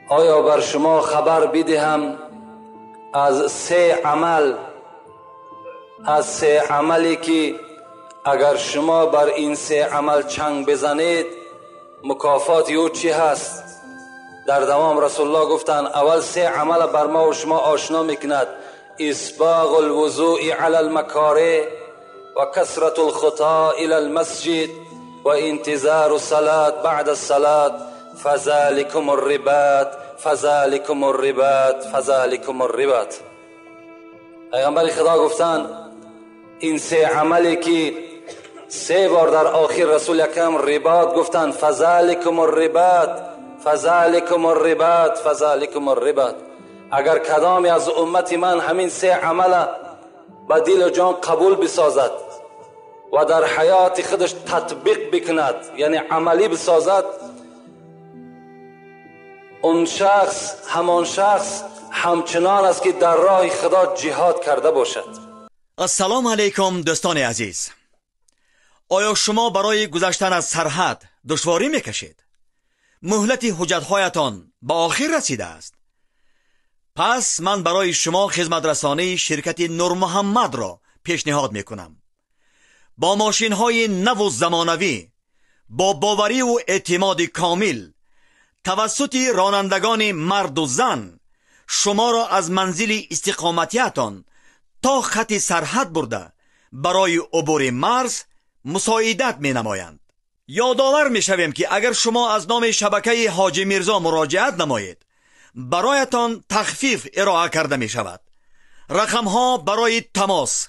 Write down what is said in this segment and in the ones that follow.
آیا بر شما خبر بدهم از سه عمل، از سه عملی که اگر شما بر این سه عمل چنگ بزنید مکافات او چی هست؟ در دوام رسول الله گفتند اول سه عمل بر ما و شما آشنا میکند: اسباغ الوضوء علی المکاره و کثرت الخطا الی المسجد و انتظار الصلاة بعد الصلاة فذلکم الرباط فذلکم الرباط فذلکم الرباط. پیغمبر خدا گفتند این سه عملی که سه بار در آخر رسول اکرم رباط گفتند، فذلکم الرباط فذلکم الرباط فذلکم الرباط. اگر کدامی از امت من همین سه عمل به دل و جان قبول بسازد و در حیات خودش تطبیق بکند، یعنی عملی بسازد، اون شخص همان شخص همچنان است که در راه خدا جهاد کرده باشد. السلام علیکم دوستان عزیز. آیا شما برای گذشتن از سرحد دشواری میکشید؟ مهلت حجتهایتان به آخر رسیده است. پس من برای شما خدمت رسانی شرکت نور محمد را پیشنهاد میکنم. با ماشین های نو و زمانوی، با باوری و اعتماد کامل، توسط رانندگان مرد و زن شما را از منزل استقامتیتان تا خط سرحد برده برای عبور مرز مساعدت می نمایند. یادآور می شویم که اگر شما از نام شبکه حاجی میرزا مراجعت نمایید برایتان تخفیف ارائه کرده می شود. رقم ها برای تماس: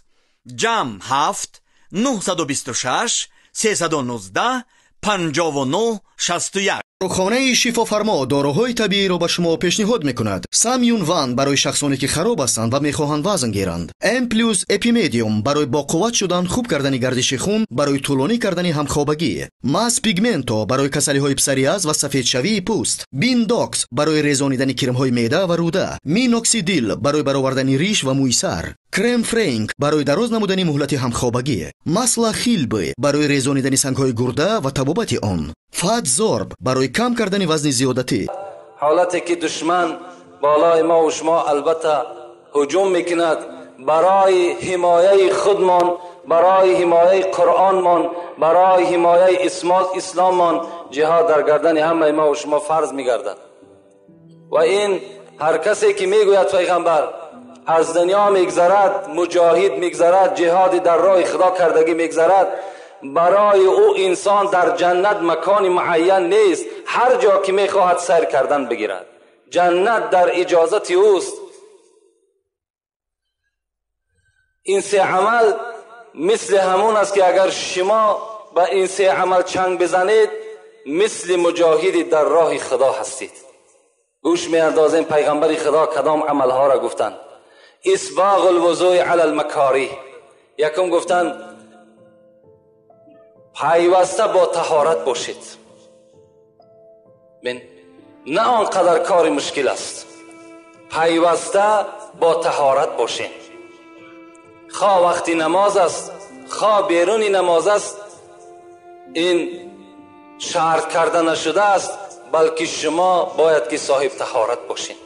جمع 7 926 319 59 61. داروخانаи Шифофармо доруҳои табииро ба шумо пешниҳод мекунад. Самюн Ван барои шахсоне ки хароб ҳастанд ва мехоҳанд вазн гиранд. М плюс Эпимедиум барои боқувват шудан, хуб кардани гардиши хун, барои тӯлонӣ кардани ҳамхобагӣ. Мас Пигменто барои касалиҳои псориаз ва сафедшавии пӯст. Биндокс барои резонидани кирмҳои меъда ва рӯда. Миноксидил барои баровардани риш ва мӯи сар. Крем Френк барои дароз намудани муҳлати ҳамхобагӣ. Масла Хилбы барои резонидани сангҳои гурда ва табобати он. Фатзорб барои кам кардани вазни зиёдатӣ. ҳолате ки душман болои мо ва шумо албатта ҳуҷум мекунад, барои ҳимояи худмон, барои ҳимояи қуръонмон, барои ҳимояи исломмон ҷиҳод дар гардани ҳамаи мо ва шумо фарз мегардад. ва ин ҳар касе ки мегӯяд пайғамбар аз дунё мегзарад, муҷоҳид мегзарад, ҷиҳоди дар роҳи худо кардагӣ мегзарад, барои ӯ инсон дар ҷаннат макони муайян нест, ҳар ҷо ки мехоҳад сайр кардан бигирад. ҷаннат дар иҷозати ӯст. ин се амал мисли ҳамон аст ки агар шумо ба ин се амал чанг бизанед, мисли муҷоҳиди дар роҳи худо ҳастид. гӯш меандозем пайғамбари худо кадом амалҳоро гуфтанд. اسباغ الوضوء علی المکاری. یکم گفتن پیوسته با طهارت باشید. نه آنقدر کار مشکل است، پیوسته با طهارت باشین. خواه وقتی نماز است، خواه بیرونی نماز است، این شرط کرده نشده است، بلکه شما باید که صاحب طهارت باشین.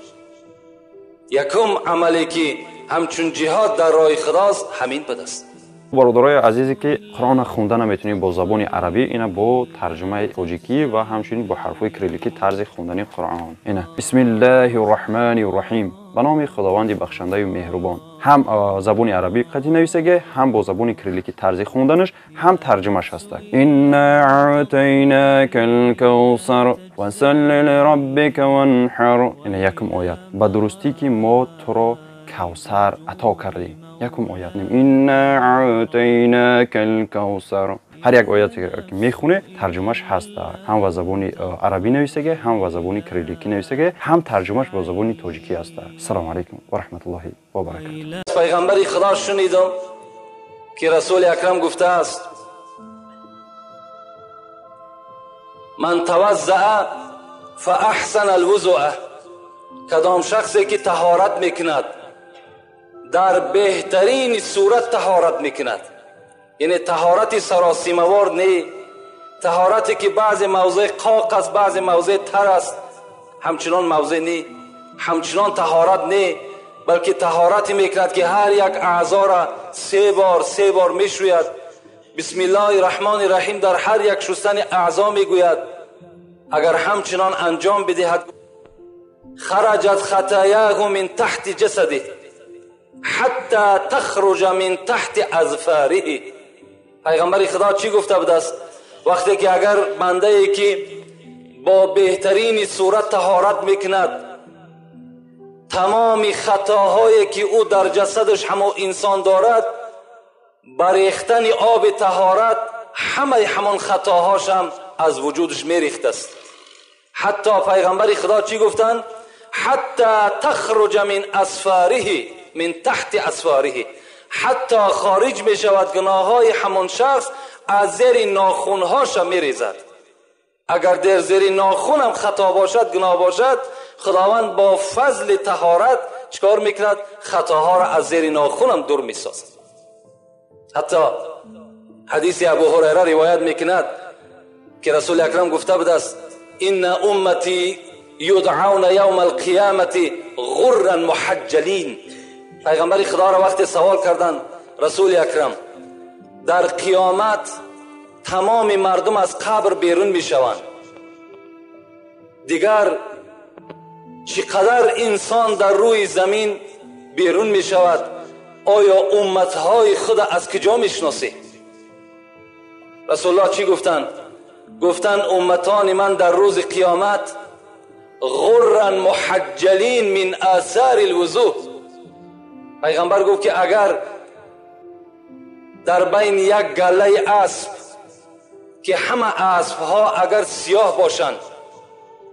یکم عملی که همچون جهاد در راه خداست همین بوده است. Бародарои азизе ки Қуръонро хонда наметавонед бо забони арабӣ, ина бо тарҷумаи тоҷикӣ ва ҳамчунин бо ҳарфҳои кирилликӣ тарзи хондани Қуръон. Ина: Бисмиллаҳи рраҳмани рраҳим, ба номи Худованди бахшандаю меҳрубон. Ҳам забони арабӣ қатъи нависагӣ, ҳам бо забони кирилликӣ тарзи хонданаш, ҳам тарҷумаш ҳаста. Инна аътайнака алкавсар фасалли лираббика ванҳар. Ина якум оят: ба дурустӣ ки мо туро кавсар ато кардем. Якум оят: инна аътайнака алкавсар. Ҳар як ояте ки мехоне, тарҷумаш ҳаст, ҳам ба забони арабӣ нависаге, ҳам ба забони кирилликӣ нависаге, ҳам тарҷумаш бо забони тоҷикӣ ҳаст. Ассалому алайкум ва раҳматуллоҳи ва баракатуҳ. Пайғамбари худо шунидам ки расули акрам гуфтааст: ман таваззаа фаахсана алвузуа. Кадом шахсе ки таҳорат мекунад, дар беҳтарин сурат таҳорат мекунад, яъне таҳорати саросимавор не, таҳорате ки баъзе мавзеъ қоқ аст, баъзе мавзеъ тар аст. همچنان موضع نی، همچنان طهارت نی، بلکه طهارتی میکند که هر یک اعضا را سه بار میشوید. بسم الله الرحمن الرحیم در هر یک شستن اعضا میگوید. اگر همچنان انجام بدهد، خرجت خطایاه من تحت جسده حتی تخرج من تحت اظفاره. پیغمبر خدا چی گفته بود است؟ وقتی که اگر بنده ای که با بهترین صورت طهارت میکند، تمام خطاهایی که او در جسدش همو انسان دارد، بریختن آب طهارت همه همان خطاهاش هم از وجودش میریخت است. حتی پیغمبر خدا چی گفتن؟ حتی تخرج من اسفاره، من تحت اسفاره، حتی خارج می شود گناههای همان شخص از زیر ناخونهاش میریزد. اگر در زیر ناخون هم خطا باشد، گناه باشد، خداوند با فضل طهارت چکار میکند؟ خطاها را از زیر ناخون هم دور میسازد. حتی حدیث ابو هریره روایت میکند که رسول اکرم گفته بود است: ان امتی یدعون یوم القیامت غرا محجلین. پیغمبر خدا را وقت سوال کردن رسول اکرم، در قیامت تمام مردم از قبر بیرون میشوند، دیگر چقدر انسان در روی زمین بیرون میشود، آیا امتهای خود از کجا میشناسی؟ رسول الله چی گفتند؟ گفتند امتان من در روز قیامت غرا محجلین من آثار الوضوء. پیغمبر گفت که اگر در بین یک گله اسب که همه اسبها اگر سیاه باشند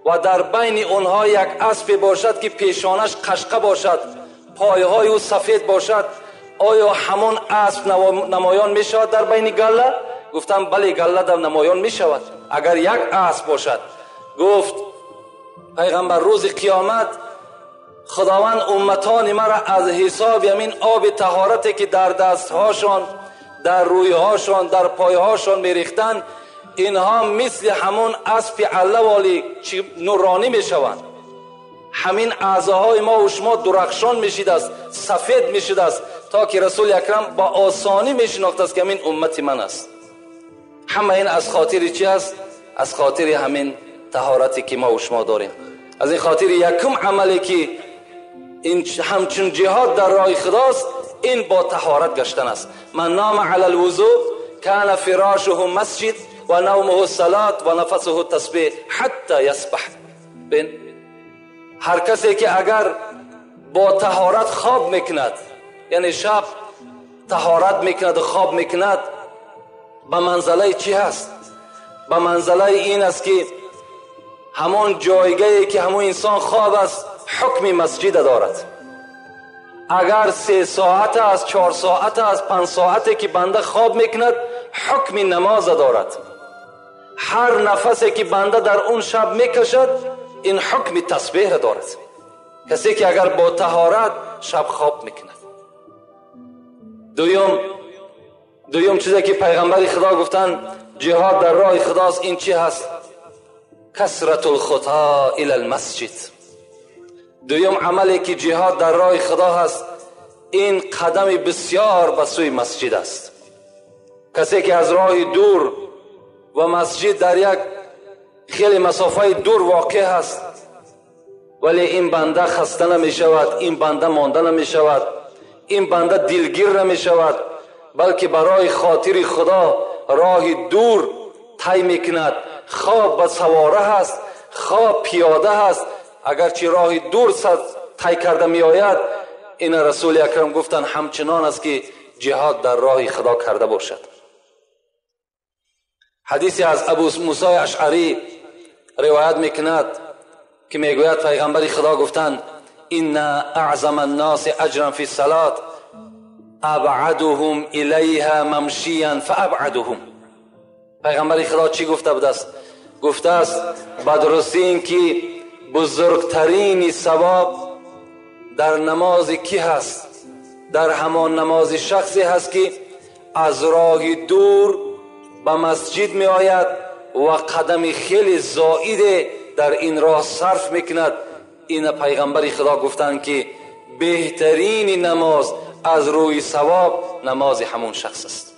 و در بین آنها یک اسب باشد که پیشانش قشقه باشد، پایهای او سفید باشد، آیا همان اسب نمایان می شود در بین گله؟ گفتم بله، گله در نمایان می شود اگر یک اسب باشد. گفت پیغمبر روز قیامت خداوند امتان مرا از حساب همین آب طهارتی که در دستهاشان، در رویهاشان، در پایهاشان میریختند، اینها مثل همون اسب عله نورانی میشوند. همین اعضاهای ما و شما درخشان میشید است، سفید میشید است، تا که رسول اکرم با آسانی میشناخت است که همین امت من است. همه این از خاطر چی است؟ از خاطر همین طهارتی که ما و شما داریم. از این خاطر یکم عملی که این همچون جهاد در راه خداست، این با طهارت گشتن است. من نام علی الوضوء کان فراشه مسجد و نومه صلات و نفسه تسبیح حتی یصبح. بین هر کسی که اگر با طهارت خواب میکند، یعنی شب طهارت میکند و خواب میکند، به منزله چی هست؟ به منزله این است که همان جایگاهی که همون انسان خواب است حکم مسجد دارد. اگر 3 ساعت است، 4 ساعت است، 5 ساعته که بنده خواب میکند، حکم نماز دارد. هر نفسی که بنده در اون شب میکشد، این حکم تسبیح دارد. کسی که اگر با طهارت شب خواب میکند. دویم چیزی که پیغمبر خدا گفتن جهاد در راه خداست، این چی هست؟ کثرت الخطا الی المسجد. دویم عملی که جهاد در راه خدا هست، این قدم بسیار به سوی مسجد است. کسی که از راه دور و مسجد در یک خیلی مسافه دور واقع هست، ولی این بنده خسته نمی شود، این بنده مانده نمی شود، این بنده دلگیر نمی شود، بلکه برای خاطر خدا راه دور طی میکند. خواب به سواره هست، خواب پیاده هست، اگرچه راه دور طی کرده می آید. این رسول اکرم گفتن همچنان است که جهاد در راه خدا کرده باشد. حدیثی از ابو موسی اشعری روایت میکند که میگوید پیغمبر خدا گفتند ان اعظم الناس اجرا فی الصلاة ابعدهم الیها ممشیا فابعدهم. پیغمبر خدا چی گفته بود است؟ گفته است بدرستی این که بزرگترین ثواب در نماز کی هست؟ در همان نماز شخصی هست که از راه دور به مسجد می آید و قدم خیلی زائد در این راه صرف میکند، این پیغمبر خدا گفتند که بهترین نماز از روی ثواب نماز همون شخص است.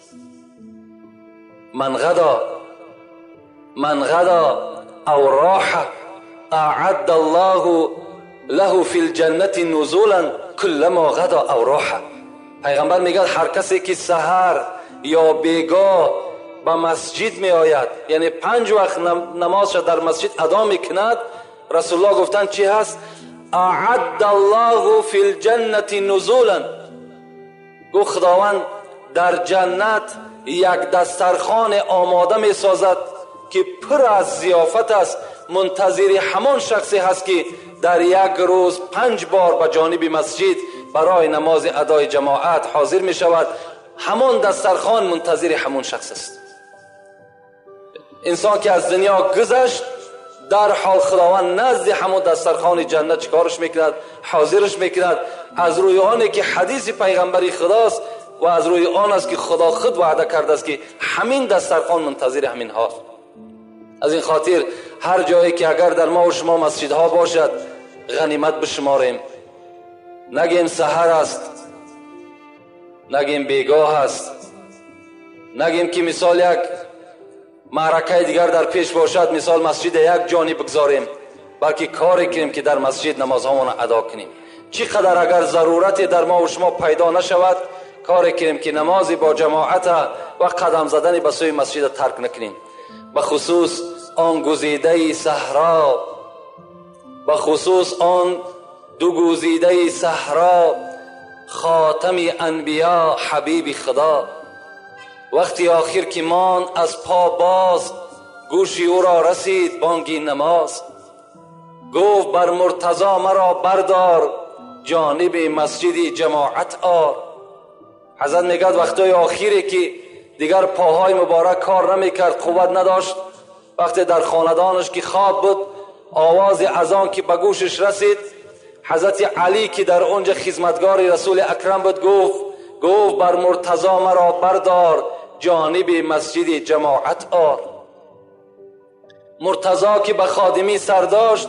من غدا او راح اعد الله له فی الجنة نزولا كلما غدا او راح. پیغمبر میگه هر کسی که سحر یا بیگاه به مسجد می آید، یعنی 5 وقت نمازش در مسجد ادا میکند، رسول الله گفتن چی هست؟ اعد الله فی الجنة نزولا. گفت خداوند در جنت یک دسترخوان آماده می سازد که پر از ضیافت است، منتظر همان شخصی هست که در یک روز 5 بار به جانب مسجد برای نماز ادای جماعت حاضر می شود. همان دسترخوان منتظر همان شخص است. انسان که از دنیا گذشت، در حال خداوند نزد همون دسترخوان جنت چیکارش میکند؟ حاضرش میکند. از روی آنه که حدیث پیغمبری خداست و از روی آن است که خدا خود وعده کرده است که همین دسترخوان منتظر همین هاست. از این خاطر هر جایی که اگر در ما و شما مسجدها باشد غنیمت بشماریم، نگیم سحر است، نگیم بیگاه است، نگیم که مثال یک معرکه دیگر در پیش باشد، مثال مسجد یک جانی بگذاریم، بلکه کاری کنیم که در مسجد نمازهامون ادا کنیم. چقدر اگر ضرورت در ما و شما پیدا نشود، کاری کنیم که نمازی با جماعت و قدم زدن به سوی مسجد ترک نکنیم. به خصوص آن گزیده صحرا، به خصوص آن دو گزیده صحرا، خاتم انبیا حبیب خدا، وقتی آخر که مان از پا باز، گوشی او را رسید بانگی نماز. گفت بر مرتضی مرا بردار، جانب مسجد جماعت آر. حضرت میگد وقتای آخری که دیگر پاهای مبارک کار نمیکرد، قوت نداشت، وقتی در خاندانش که خواب بود، آواز اذان که به گوشش رسید، حضرت علی که در اونجا خدمتگار رسول اکرم بود گفت بر مرتضی مرا بردار، جانب مسجد جماعت آر. مرتضی که به خادمی سر داشت،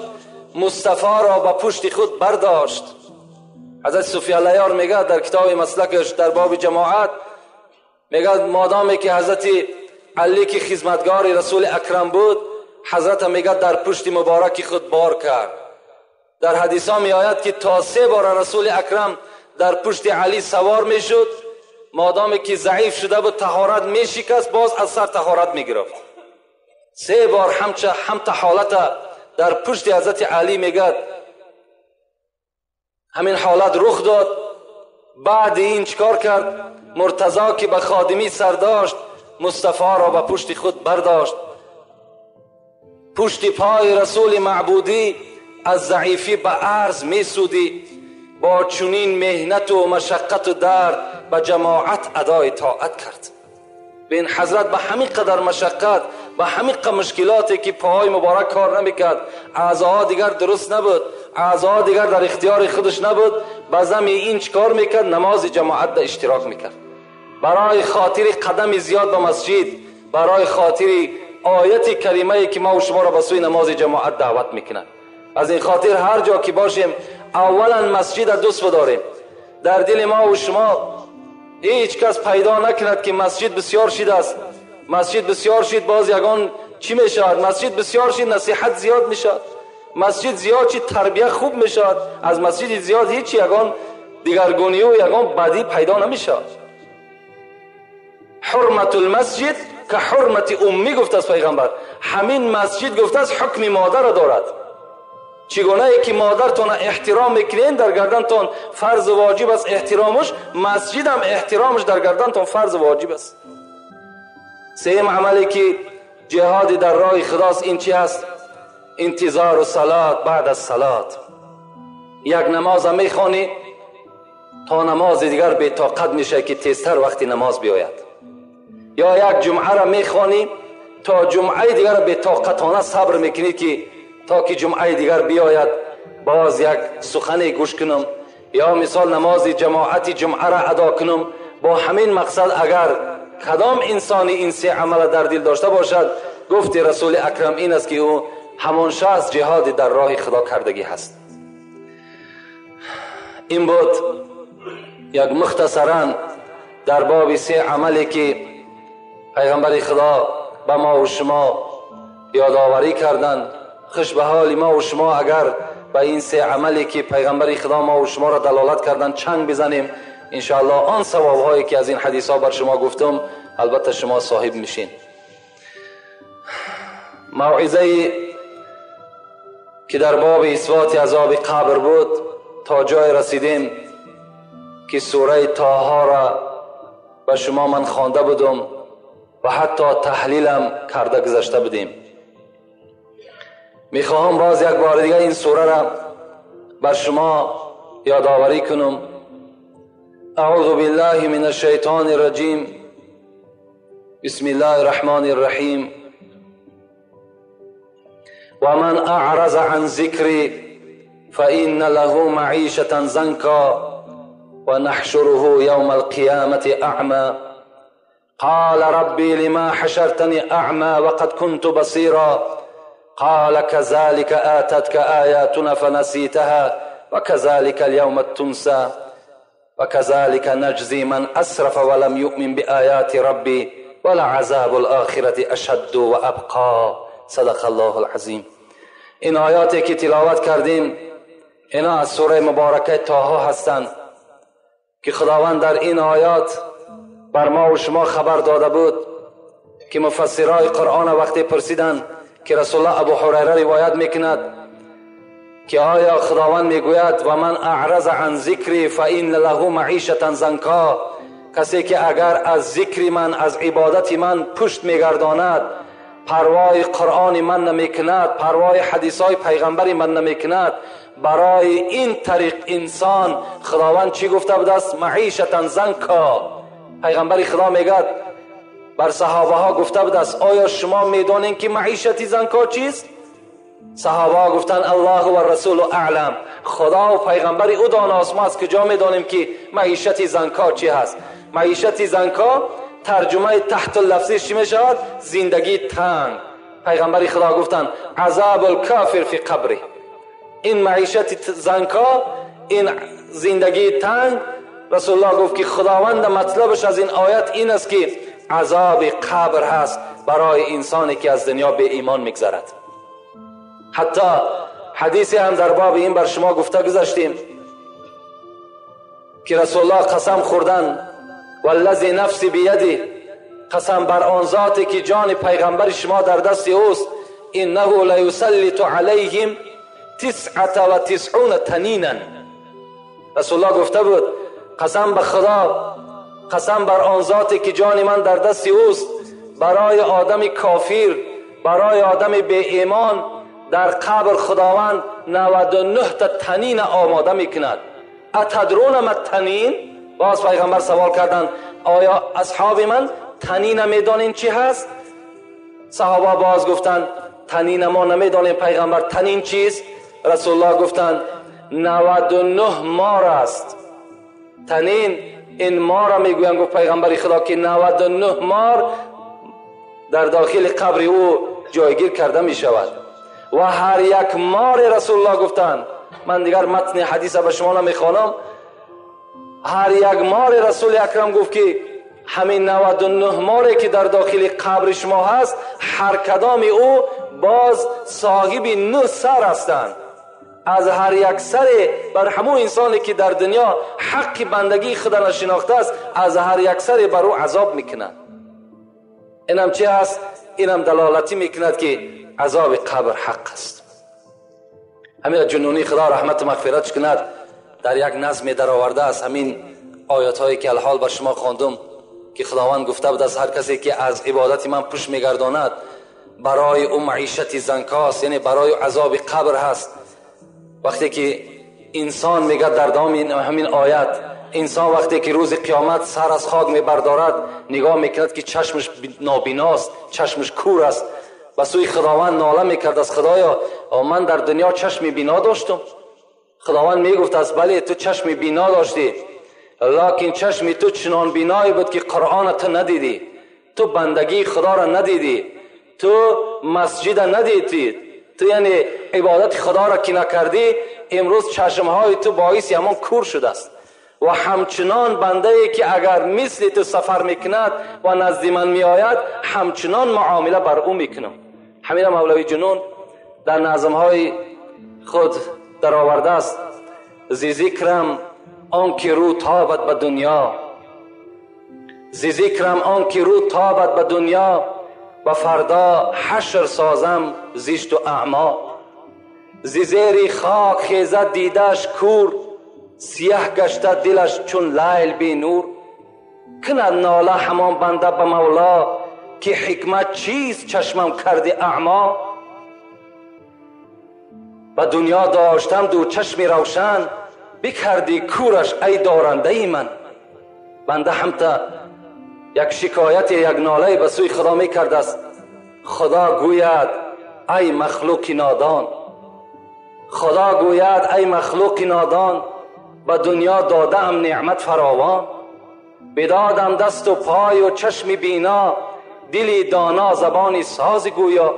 مصطفی را به پشت خود برداشت. حضرت صوفی علیار میگه در کتاب مسلکش در باب جماعت، میگه مادامی که حضرت علی که خدمتگار رسول اکرم بود، حضرت میگه در پشت مبارک خود بار کرد. در حدیث ها می آید که تا 3 بار رسول اکرم در پشت علی سوار میشد، مادامی که ضعیف شده بود طهارت میشکست، باز از سر طهارت میگرفت. 3 بار هم حالت در پشت حضرت علی میگه همین حالت رخ داد. بعد این چیکار کرد؟ مرتضی که به خادمی سر داشت، مصطفی را به پشت خود برداشت. پشت پای رسول معبودی از ضعیفی به عرض میسودی، با چنین مهنت و مشقت و درد به جماعت ادای طاعت کرد. به این حضرت به همین قدر مشقت، به همین قدر مشکلاتی که پاهای مبارک کار نمیکرد، اعضاها دیگر درست نبود، اعضاها دیگر در اختیار خودش نبود، به زمین این چکار میکرد؟ نماز جماعت در اشتراک میکرد. برای خاطر قدم زیاد به مسجد، برای خاطر آیت کریمه که ما و شما را به سوی نماز جماعت دعوت میکند. از این خاطر هر جا که باشیم اولا مسجد دوست بداریم. در دل ما و شما هیچ کس پیدا نکند که مسجد بسیار شید است، مسجد بسیار شید باز یگان چی میشود، مسجد بسیار شید نصیحت زیاد میشود، مسجد زیاد چی تربیه خوب میشود. از مسجد زیاد هیچ یگان دیگرگونی و یگان بدی پیدا نمیشود. حرمت المسجد که حرمت امی گفت از پیغمبر، همین مسجد گفت از حکم مادر دارد. چگونه ای که مادرتون احترام میکنین در گردنتون فرض واجب است احترامش، مسجد هم احترامش در گردنتون فرض واجب است. سیم عملی که جهاد در راه خداست این چی است؟ انتظار و صلات بعد از صلات. یک نماز میخوانی تا نماز دیگر بی طاقت میشه که تیزتر وقتی نماز بیاید، یا یک جمعه را میخوانی تا جمعه دیگر را بی طاقتانه صبر میکنی که تا که جمعه دیگر بیاید باز یک سخن گوش کنم، یا مثال نماز جماعت جمعه را ادا کنم. با همین مقصد اگر کدام انسانی این سه عمل در دل داشته باشد، گفت رسول اکرم این است که او همون شخص جهاد در راه خدا کردگی هست. این بود یک مختصرا در باب سه عملی که پیغمبر خدا به ما و شما یادآوری کردند. خوش به حال ما و شما اگر به این سه عملی که پیغمبر خدا ما و شما را دلالت کردند چنگ بزنیم، انشاءالله آن ثواب هایی که از این حدیث ها بر شما گفتم البته شما صاحب میشین. موعظه که در باب اثبات عذاب قبر بود تا جای رسیدیم که سوره طه را به شما من خوانده بودم و حتی تحلیلم کرده گذشته بودیم. میخواهم باز یک بار دیگه این سوره را بر شما یادآوری کنم. اعوذ بالله من الشیطان الرجیم، بسم الله الرحمن الرحیم. ومن اعرض عن ذکری فإن له معیشة ضنکا ونحشره یوم القیامة اعمی قال ربی لما حشرتنی اعمی وقد كنت بصیرا قال كذلك آتتك آياتنا فنسيتها وكذلك اليوم تنسى وكذلك نجزي من أسرف ولم يؤمن بآيات ربي ولعذاب الآخرة أشد وأبقى. صدق الله العظیم. این آیاتی که تلاوت کردیم اینا از سوره مبارکه طه هستند که خداوند در این آیات بر ما و شما خبر داده بود که مفسرای قرآن وقتی پرسیدند که رسول الله ابو هریره روایت میکند که آیا خداوند میگوید و من اعرض عن ذکری فإن له معیشة ضنکا، کسی که اگر از ذکر من، از عبادت من پشت میگرداند، پروای قرآن من نمیکند، پروای حدیثای پیغمبر من نمیکند، برای این طریق انسان خداوند چی گفته بود است؟ معیشة ضنکا. پیغمبر خدا میگد بر صحابه ها گفته بود است آیا شما میدانین که معیشت ضنکا چیست؟ صحابه ها گفتن الله و رسول اعلم، خدا و پیغمبر او داناست، ما از کجا میدانیم که معیشت ضنکا چی هست؟ معیشت ضنکا ترجمه تحت اللفظی چی میشود؟ زندگی تنگ. پیغمبر خدا گفتن عذاب الکافر فی قبره. این معیشت ضنکا، این زندگی تنگ، رسول الله گفت که خداوند مطلبش از این آیت این است که عذاب قبر هست برای انسانی که از دنیا به ایمان میگذرد. حتی حدیثی هم در باب این بر شما گفته گذشتیم که رسول الله قسم خوردن والذی نفسی بیدی، قسم بر آن ذاتی که جان پیغمبر شما در دست اوست، انه لیسلط علیهم 99 تنینا. رسول الله گفته بود قسم به خدا، قسم بر آن ذاتی که جان من در دست اوست، برای آدم کافر، برای آدم بی ایمان در قبر خداوند 99 تا تنین آماده میکند. اتدرون ما التنین؟ باز پیغمبر سوال کردند آیا اصحاب من تنین میدانین چی هست؟ صحابه باز گفتند تنین ما نمیدانیم پیغمبر، تنین چیست؟ رسول الله گفتند 99 مار است. تنین این مار را میگویند، گفت پیغمبر خدا که 99 مار در داخل قبر او جایگیر کرده می شود و هر یک مار، رسول الله گفتند، من دیگر متن حدیث به شما نمیخوانم، هر یک مار رسول اکرم گفت که همین 99 ماری که در داخل قبر شما هست، هر کدام او باز صاحب 9 سر هستند. از هر یک سر بر همون انسانی که در دنیا حق بندگی خدا را شناخته است، از هر یک سر بر او عذاب میکند. اینم چه هست؟ اینم دلالتی میکند که عذاب قبر حق است. همین جنونی خدا رحمت و مغفرت کند در یک نظم درآورده است همین آیات هایی که الحال بر شما خواندم که خداوند گفته بود از هر کسی که از عبادت من پشت میگرداند برای او معیشت زنکاست، یعنی برای عذاب قبر هست. وقتی که انسان میگه در دوام همین آیت، انسان وقتی که روز قیامت سر از خاک میبردارد نگاه میکند که چشمش نابیناست، چشمش کور است، به سوی خداوند ناله میکرد از خدایا من در دنیا چشم بینا داشتم. خداوند میگفت از بله تو چشم بینا داشتی، لکن چشم تو چنان بینایی بود که قرآن تو ندیدی، تو بندگی خدا را ندیدی، تو مسجد ندیدی، تو یعنی عبادت خدا را که نکردی، امروز چشمهای تو باعث همان کور شده است. و همچنان بنده ای که اگر مثل تو سفر میکند و نزد من میآید، همچنان معامله بر او میکنم. همین مولوی جنون در نظمهای خود در آورده است: زی ذکرم آن که رو تابد به دنیا، زی ذکرم آن که رو تابد به دنیا، و فردا حشر سازم زیشت و اعما. زی زیر خاک خیزد دیدش کور، سیه گشته دلش چون لیل بی نور. کند ناله همان بنده به مولا، که حکمت چیست چشمم کردی اعما. به دنیا داشتم دو چشمی روشن، بکردی کورش ای دارنده ای من. بنده هم تا یک شکایت، یک ناله به سوی خدا میکرد است. خدا گوید ای مخلوق نادان، خدا گوید ای مخلوق نادان، به دنیا دادم نعمت فراوان. بدادم دست و پای و چشم بینا، دلی دانا زبانی ساز گویا.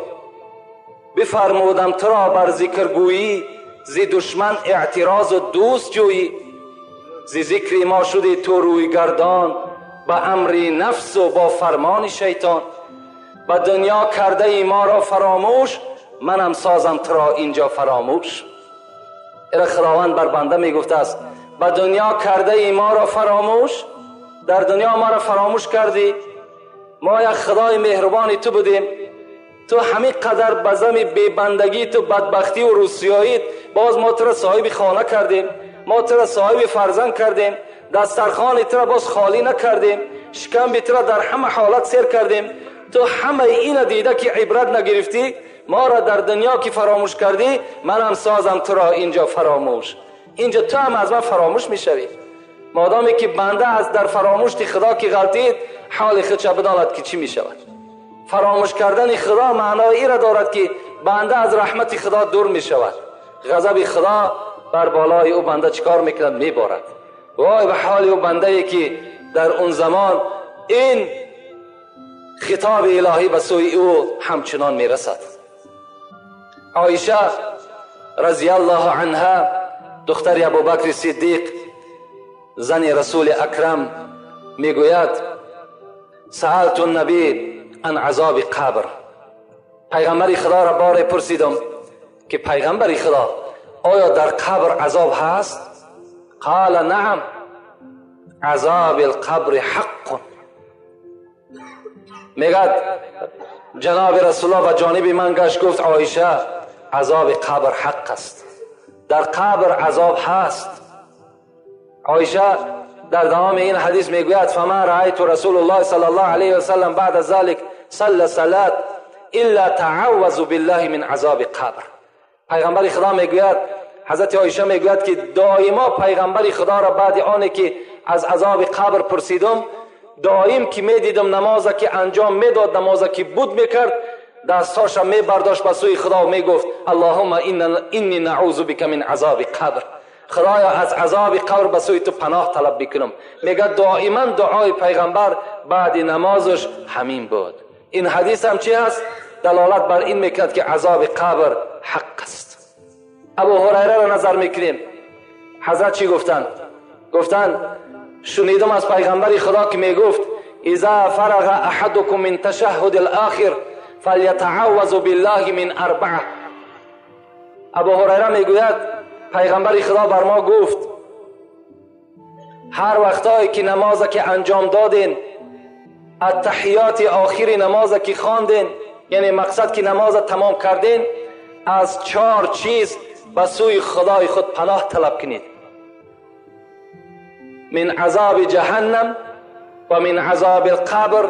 بفرمودم تو را بر ذکر گویی، زی دشمن اعتراض و دوست جویی. زی ذکری ما شدی تو روی گردان، به امر نفس و با فرمان شیطان. به دنیا کرده ای ما را فراموش، منم سازم تو را اینجا فراموش. ایره خداوند بر بنده می گفته است: به دنیا کرده ای ما را فراموش، در دنیا ما را فراموش کردی. ما یک خدای مهربانی تو بودیم، تو همین قدر بزم بیبندگی تو، بدبختی و روسیاییت، باز ما تو را صاحب خانه کردیم، ما تو را صاحب فرزند کردیم، دسترخوان تو را باز خالی نکردیم، شکم تو را در همه حالت سیر کردیم. تو همه این دیده که عبرت نگرفتی، ما را در دنیا که فراموش کردی، منم سازم تو را اینجا فراموش. اینجا تو هم از من فراموش میشوی. مادامی که بنده از در فراموشی خدا که غلطید، حال خودش بداند که چی میشود. فراموش کردن خدا معنای ای را دارد که بنده از رحمت خدا دور میشود. غضب خدا بر بالای او بنده چیکار میکند؟ میبارد. وای به حال او بنده ای که در اون زمان این خطاب الهی به سوی او همچنان میرسد. عایشه رضی الله عنها، دختر ابوبکر صدیق، زن رسول اکرم، میگوید: سألت النبی عن عذاب قبر. پیغمبر خدا را بار پرسیدم که پیغمبر خدا، آیا در قبر عذاب هست؟ قال نعم، عذاب القبر حق. میگد جناب رسول الله و جانب من گشت، گفت عایشه، عذاب قبر حق است، در قبر عذاب هست. عایشه در دوام این حدیث میگوید: فما رأیت رسول الله صلی الله علیه و سلم بعد ذلك صلى صلاة الا تعوذ بالله من عذاب قبر. پیغمبر خدا میگوید، حضرت عایشه میگوید که دائما پیغمبر خدا را بعد آنه که از عذاب قبر پرسیدم، دائم که میدیدم نماز که انجام میداد، نماز که بود میکرد، دستاش میبرداشت به سوی خدا و میگفت: اللهم انی نعوذ بک من عذاب قبر. خدایا از عذاب قبر به سوی تو پناه طلب بکنم. میگه دائما دعای پیغمبر بعد نمازش همین بود. این حدیث هم چی هست؟ دلالت بر این میکرد که عذاب قبر حق است. ابو هریره را نظر میکنیم، حضرت چی گفتند؟ گفتند شنیدم از پیغمبر خدا که میگفت: اذا فرغ احدكم من تشهد الاخر فلیتعوذ بالله من اربعه. ابو هریره میگوید پیغمبر خدا بر ما گفت هر وقتایی که نماز که انجام دادین، التحیات آخر نماز که خواندین، یعنی مقصد که نماز تمام کردین، از 4 چیز به سوی خدای خود پناه طلب کنید: من عذاب جهنم و من عذاب القبر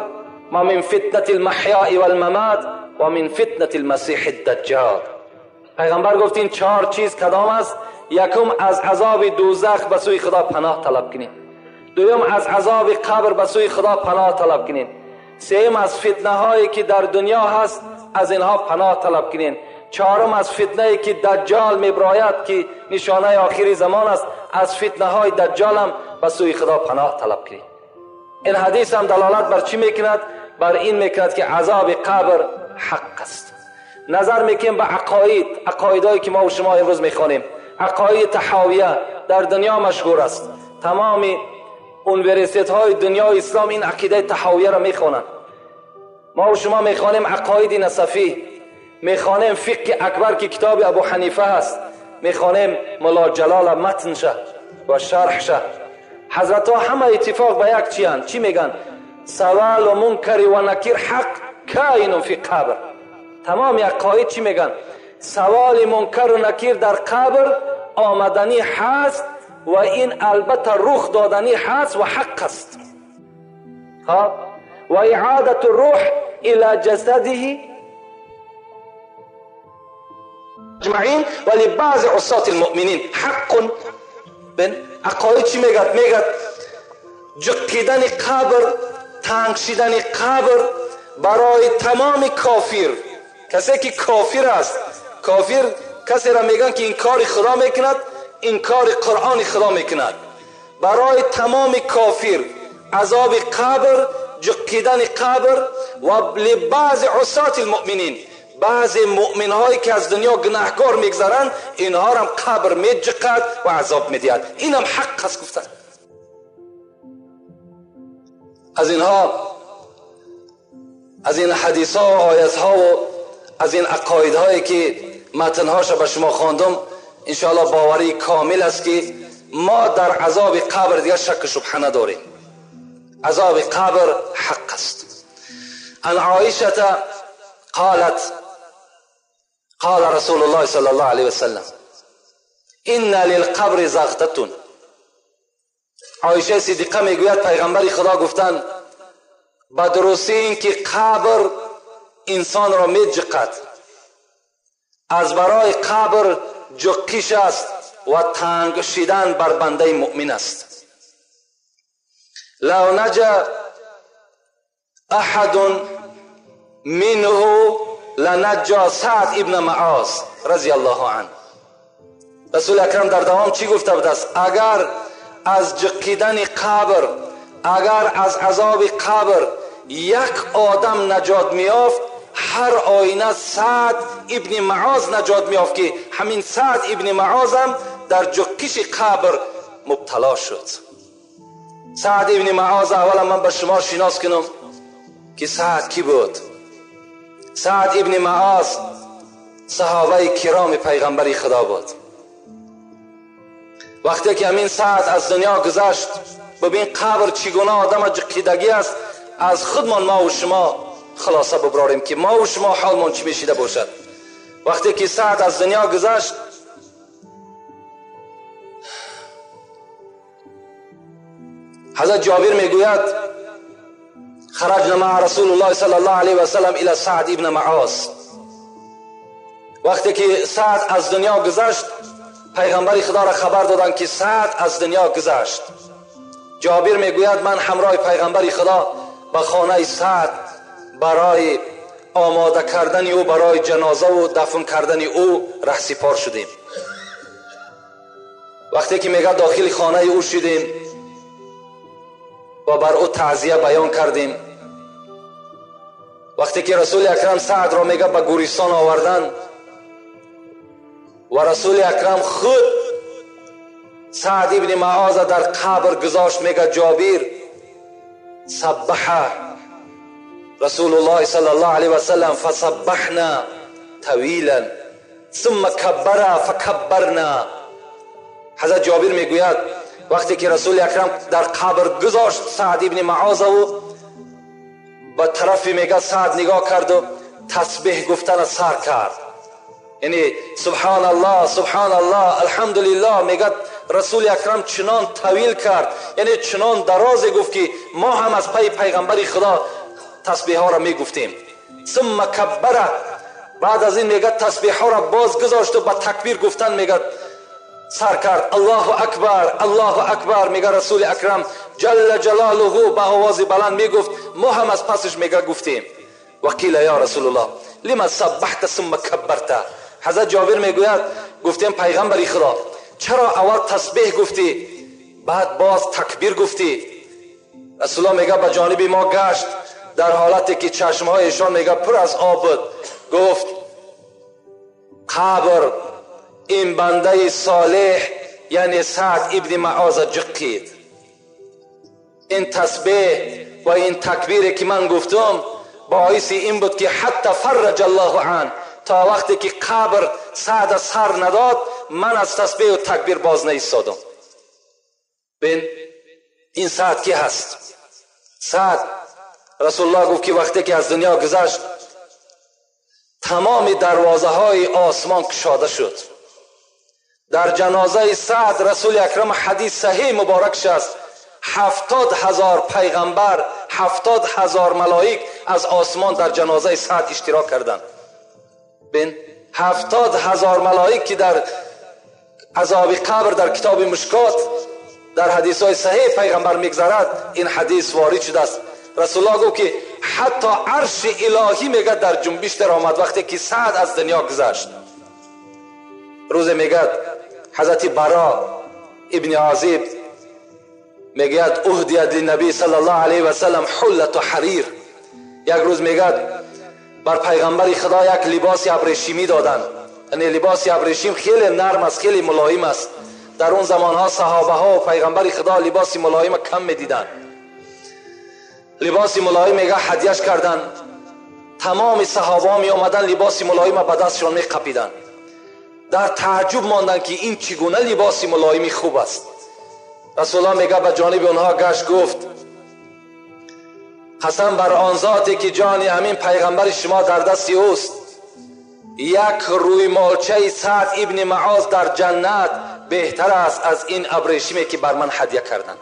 و من فتنة المحیاء والممات و من فتنة المسیح الدجال. پیغمبر گفت این 4 چیز کدام است؟ یکم از عذاب دوزخ به سوی خدا پناه طلب کنید، دوم از عذاب قبر به سوی خدا پناه طلب کنید، سوم از فتنه هایی که در دنیا هست از اینها پناه طلب کنید، چهارم از فتنه ای که دجال میبراید که نشانه آخری زمان است، از فتنه های دجال هم به سوی خدا پناه طلب کنید. این حدیث هم دلالت بر چی میکند؟ بر این میکند که عذاب قبر حق است. نظر میکنیم به عقاید، عقایدهایی که ما و شما امروز میخوانیم. عقاید طحاویه در دنیا مشهور است. تمام اونیورسیت های دنیا اسلام این عقیده طحاویه را میخوانند. ما و شما میخوانیم عقاید نصفی، میخوانیم فقه اکبر که کتاب ابو حنیفه هست، میخوانیم ملا جلال متن شه و شرح شه. حضرت ها همه اتفاق به یک چی هن؟ چی میگن؟ سوال و منکر و نکیر حق کائن فی قبر. تمام عقاید چی میگن؟ سوال منکر و نکیر در قبر آمدنی هست و این البته رخ دادنی هست و حق است. و اعادت الروح الى جسده اجمعین و لبعض عصاة المؤمنین حق. بین عقاید چی میگد؟ میگد جقیدن قبر، تنگ شدن قبر برای تمام کافر، کسی که کافر است. کافر کسی را میگن که انکار خدا میکند، انکار قرآن خدا میکند. برای تمام کافر عذاب قبر، جقیدن قبر و لبعض عصاة المؤمنین، بعض مؤمن هایی که از دنیا گناهکار میگذرند اینها را قبر میجقد و عذاب میدهد. اینم حق است گفتن. از اینها، از این حدیث ها و آیت ها و از این عقاید هایی که متن هاش به شما خواندم، انشاءالله باوری کامل است که ما در عذاب قبر دیگر شک شبهه نداریم. عذاب قبر حق است. عن عایشه قالت قال رسول الله صلى الله عليه وسلم إن للقبر زغتة. عایشه صدیقه میگوید پیغمبر خدا گفتن به درستی این که قبر انسان را میجقد، از برای قبر جقیش است و تنگ شدن بر بنده مؤمن است. لو نجا احد منه لنجا سعد ابن معاذ رضی الله عنه. رسول اکرم در دوام چی گفته بود است؟ اگر از جقیدن قبر، اگر از عذاب قبر یک آدم نجات میافت، هر آینه سعد ابن معاذ نجات میافت که همین سعد ابن معاذ هم در جقیش قبر مبتلا شد. سعد ابن معاذ اولا من به شما شناس کنم که سعد کی بود. سعد ابن معاذ صحابه کرام پیغمبر خدا بود. وقتی که همین سعد از دنیا گذشت، ببین قبر چگونه آدم جقیدگی است. از خودمان ما و شما خلاصه ببراریم که ما و شما حالمان چی میشیده باشد. وقتی که سعد از دنیا گذشت، حضرت جابر میگوید خرجنا مع رسول الله صلی الله علیه و سلم الى سعد ابن معاذ. وقتی که سعد از دنیا گذشت، پیغمبر خدا را خبر دادند که سعد از دنیا گذشت. جابر میگوید من همراه پیغمبر خدا به خانه سعد برای آماده کردن او برای جنازه و دفن کردن او رهسپار شدیم. وقتی که میگه داخل خانه او شدیم و بر او تعزیه بیان کردیم. وقتی که رسول اکرم سعد را میگه به گورستان آوردن و رسول اکرم خود سعد ابن معاذ در قبر گذاشت، میگه جابر سبح رسول الله صلی الله علیه و سلم فسبحنا طویلا ثم کبر فکبرنا. حضرت جابر میگوید وقتی که رسول اکرم در قبر گذاشت سعد ابن معاذ و به طرف میگه سعد نگاه کرد و تسبیح گفتن سر کرد، یعنی سبحان الله سبحان الله الحمدلله. میگه رسول اکرم چنان طویل کرد، یعنی چنان دراز گفت که ما هم از پی پیغمبر خدا تسبیح ها را میگفتیم. ثم کبر، بعد از این میگه تسبیح ها را باز گذاشت و با تکبیر گفتن میگه سر کرد الله اکبر الله اکبر. میگه رسول اکرم جل جلاله با آواز بلند میگفت، ما هم از پسش میگه گفتیم. وقیل یا رسول الله لما سبحت ثم کبرت. حضرت جابر میگوید گفتیم پیغمبر خدا چرا اول تسبیح گفتی بعد باز تکبیر گفتی؟ رسول الله میگه به جانب ما گشت در حالتی که چشمهایشان میگه پر از آب بود، گفت قبر این بنده صالح یعنی سعد ابن معاذ جقید. این تسبیح و این تکبیر که من گفتم باعث این بود که حتی فرج الله عنه، تا وقتی که قبر سعد سر نداد من از تسبیح و تکبیر باز نایستادم. بین این سعد کی هست؟ سعد رسول الله گفت که وقتی که از دنیا گذشت تمام دروازه های آسمان کشاده شد. در جنازه سعد رسول اکرم حدیث صحیح مبارک است، 70,000 پیغمبر، 70,000 ملائک از آسمان در جنازه سعد اشتراک کردند. بین 70,000 ملائک که در عذاب قبر در کتاب مشکات در حدیث های صحیح پیغمبر میگذرد، این حدیث وارد شده است. رسول الله گفت که حتی عرش الهی میگه در جنبش در آمد وقتی که سعد از دنیا گذشت. روز میگه حضرت برا ابن عازب میگه اهدیت للنبی صلی الله علیه و سلم حلة حریر. یک روز میگه بر پیغمبر خدا یک لباس ابریشمی دادن. یعنی لباس ابریشم خیلی نرم است، خیلی ملایم است. در اون زمانها صحابه ها و پیغمبر خدا لباس ملایم کم میدیدن. لباس ملایم میگه هدیهش کردن. تمام صحابه ها می آمدن لباس ملایم به دستشان می قپیدن. در تعجب ماندن که این چگونه لباس ملایمی خوب است. رسول الله میگه به جانب اونها گشت، گفت قسم بر آن ذاتی که جان امین پیغمبر شما در دست اوست، یک روی مالچه سعد ابن معاذ در جنت بهتر است از این ابریشمی که بر من هدیه کردن.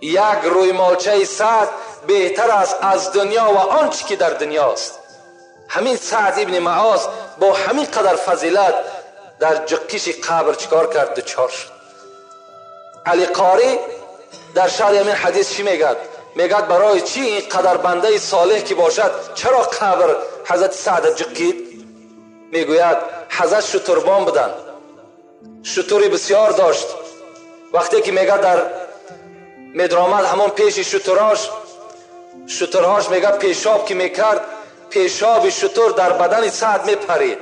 یک روی مالچه سعد بهتر است از دنیا و آنچه که در دنیاست. همین سعد ابن معاذ با همین قدر فضیلت در جقیش قبر چکار کرد؟ دچار شد. علی قاری در شرح همین حدیث چی میگه؟ میگه برای چی این قدر بنده صالح که باشد چرا قبر حضرت سعد جقید؟ میگوید حضرت شتربان بودن، شتری بسیار داشت. وقتی که میگه در میدرآمد همون پیش شتراش، شترهاش میگه پیشاب که میکرد، پیشاب شتر در بدن سعد میپرید،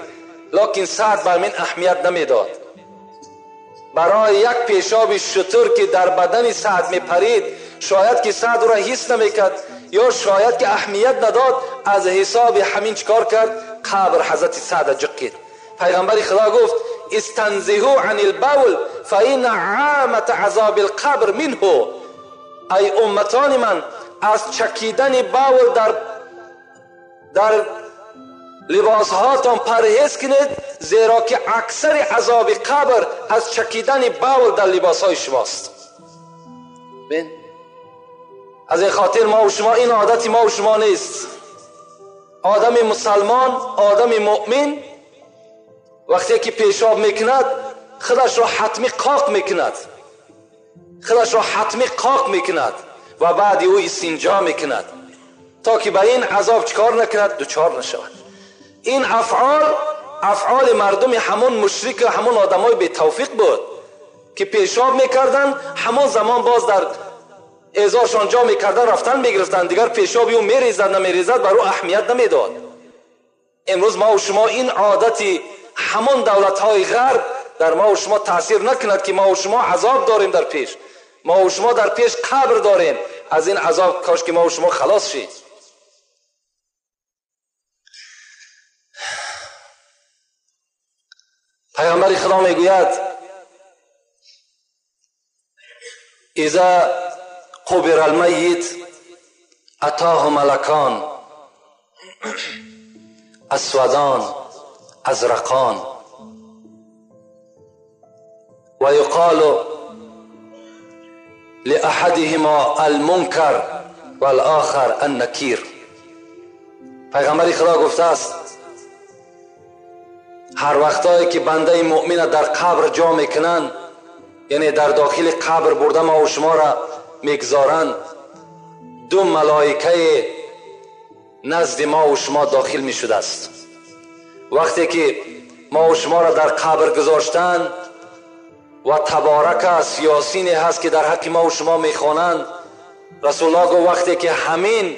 لکن سعد بر من اهمیت نمیداد. برای یک پیشاب شتر که در بدن سعد میپرید شاید که سعد را حس نمیکرد یا شاید که اهمیت نداد، از حساب همین چکار کرد؟ قبر حضرت سعد جقید. پیغمبر خدا گفت استنزهوا عن البول فإن عامة عذاب القبر منه. ای امتان من، از چکیدن بول در لباس هاتان پرهیز کنید، زیرا که اکثر عذاب قبر از چکیدن بول در لباس های شماست. بین از این خاطر ما و شما این عادت ما و شما نیست. آدم مسلمان، آدم مؤمن وقتی که پیشاب میکند خودش را حتمی قاق میکند، خودش را حتمی قاق میکند و بعد او استنجا میکند تا که به این عذاب چکار نکند؟ دچار نشود. این افعال مردم همون مشرک و همون آدمای بی توفیق بود که پیشاب میکردن، همون زمان باز در ازارشان جا میکردن، رفتن میگرفتن، دیگر پیشاب او میریزد نمیریزد بر او اهمیت نمیداد. امروز ما و شما این عادتی همون دولت های غرب در ما و شما تاثیر نکند که ما و شما عذاب داریم در پیش، ما و شما در پیش قبر داریم. از این عذاب کاش که ما و شما خلاص شیم. پیامبر خدا میگوید اذا قبر المیت اتاه ملکان اسودان ازرقان و یقال لأحدهما المنکر والآخر النکیر. پیغمبر خدا گفته است هر وقتایی که بنده مؤمن در قبر جا میکنن، یعنی در داخل قبر برده ما و شما را میگذارن، دو ملائکه نزد ما و شما داخل میشده است. وقتی که ما و شما را در قبر گذاشتن و تبارک است، یاسین هست که در حق ما و شما میخوانند، رسول الله گفت وقتی که همین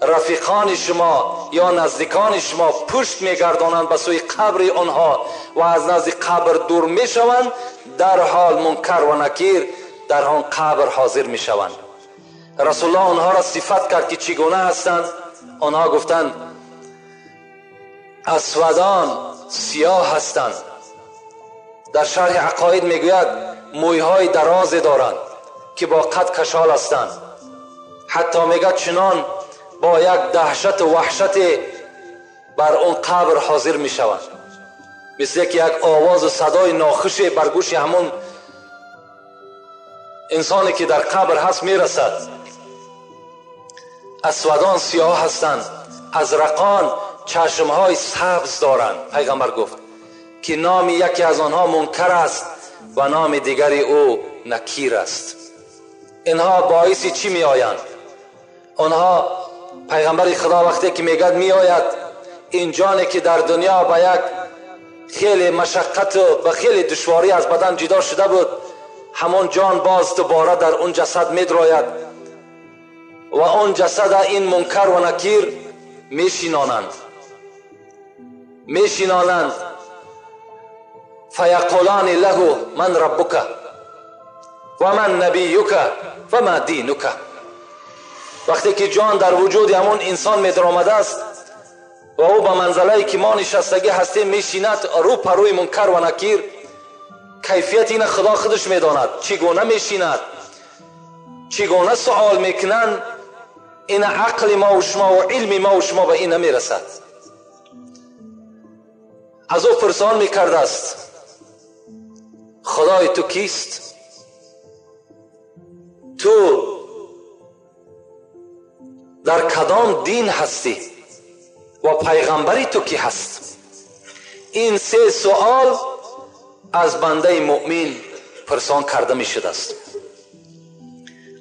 رفیقان شما یا نزدیکان شما پشت میگردانند به سوی قبر آنها و از نزد قبر دور میشوند، در حال منکر و نکیر در آن قبر حاضر میشوند. رسول الله آنها را صفت کرد که چگونه هستند. آنها گفتند اسودان سیاه هستند. در شرح عقاید میگوید مویهای دراز دارند که با قد کشال هستند. حتی میگه چنان با یک دهشت و وحشت بر اون قبر حاضر میشوند، مثل که یک آواز و صدای ناخوش بر گوش همون انسانی که در قبر هست میرسد. اسودان سیاه هستند، ازرقان چشمهای سبز دارند. پیغمبر گفت که نام یکی از آنها منکر است و نام دیگری او نکیر است. اینها باعث چی می آیند؟ آنها پیغمبر خدا وقتی که میگد می آید، این جانی که در دنیا با یک خیلی مشقت و به خیلی دشواری از بدن جدا شده بود، همون جان باز دوباره در اون جسد می دراید و اون جسد این منکر و نکیر میشینانند. فیقولان له من ربک و من نبیک و ما دینک. وقتی که جان در وجود همون انسان می درآمده است و او به منزله که ما نشستگی هستیم میشیند، رو پروی منکر و نکیر، کیفیت این خدا خودش میداند چگونه میشیند، چگونه سوال میکنند. این عقل ما و شما و علم ما و شما به این نمیرسد. از او پرسان میکرده است خدای تو کیست؟ تو در کدام دین هستی و پیغمبری تو کی هست؟ این سه سوال از بنده مؤمن پرسان کرده می شده است.